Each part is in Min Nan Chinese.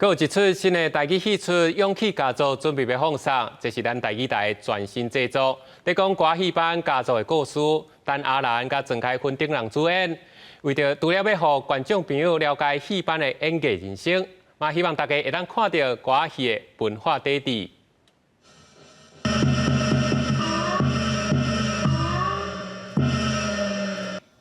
閣有一齣新的台語戲曲《勇氣家族》準備欲放送，這是咱台語台全新製作。咧講歌仔戲班家族的故事，陳阿蘭佮莊開芬等人主演。為著除了欲予觀眾朋友了解戲班的演藝人生，嘛希望大家會當看著歌仔戲的文化底蘊。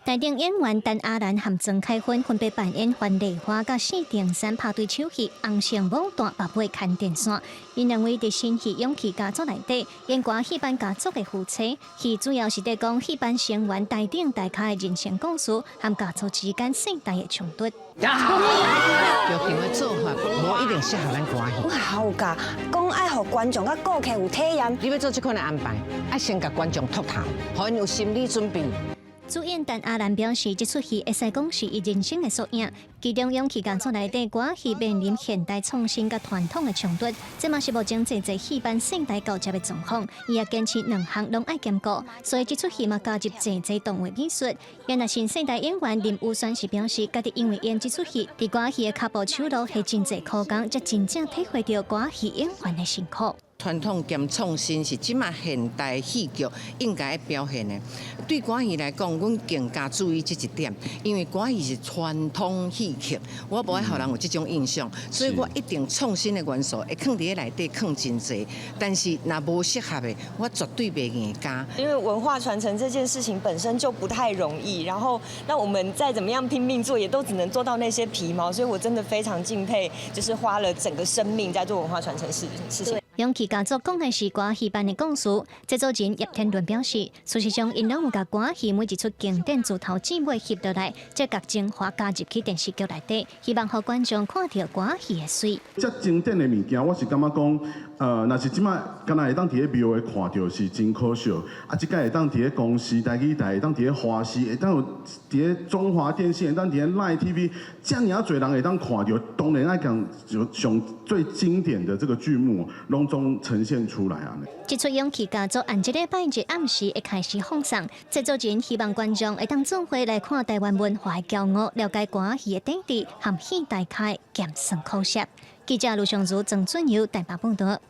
台頂演員陳阿蘭和莊凱芬分別扮演番麗花佮四定山拍對手戲，紅線網斷白尾牽電線。𪜶兩位佇新戲《勇氣家族》內底演歌仔戲班家族的夫妻，戲主要是佇講戲班成員台頂台跤的人生故事，和家族之間世代的衝突。劇場的做法無一定適合咱歌戲。我好㗎，講愛予觀眾佮顧客有體驗。你欲做這款的安排，愛先共觀眾禿頭，予𪜶有心理準備。主演陳阿蘭表示，這齣戲會使講是伊人生的縮影。其中勇氣家族內底歌仔戲面臨現代創新佮傳統的衝突，這嘛是目前濟濟戲班世代交接的狀況。伊也堅持兩項攏愛兼顧，所以這齣戲嘛加入濟濟動畫美術。原來新世代演員林宇軒是表示，家己因為演這齣戲，佇歌仔戲的跤步手路下真濟苦工，才真正體會著歌仔戲演員的辛苦。傳統兼創新是這馬現代戲劇應該表現的。對歌戲來講，阮更加注意這一點，因為歌戲是傳統戲曲，我無愛予人有這種印象，所以我一定創新的元素會囥佇咧內底囥真濟。但是若無適合的，我絕對袂硬加。因為文化傳承這件事情本身就不太容易，然後那我們再怎麼樣拼命做，也都只能做到那些皮毛，所以我真的非常敬佩，就是花了整個生命在做文化傳承事情。勇氣家族講的是歌戲班的故事。製作人葉天倫表示，事實上，𪜶攏有共歌戲每一齣經典自頭至尾翕落來，再共精華加入去電視劇內底，希望予觀眾看著歌戲的媠。遮經典的物件，我是感覺講，若是這擺敢若會當佇咧廟會看著是真可惜。啊，這擺會當佇咧公視台語台，會當佇咧華視，會當有佇咧中華電信，會當佇咧 Line TV，遮爾仔濟人會當看著，當然愛共上最經典的這個劇目，攏總呈現出來啊！這齣勇氣家族按這禮拜日暗時會開始放送。製作人希望觀眾會當做伙來看台灣文化的驕傲，了解歌戲的底蘊和戲台跤的鹹酸苦澀。記者盧尚如、曾俊友台北報導。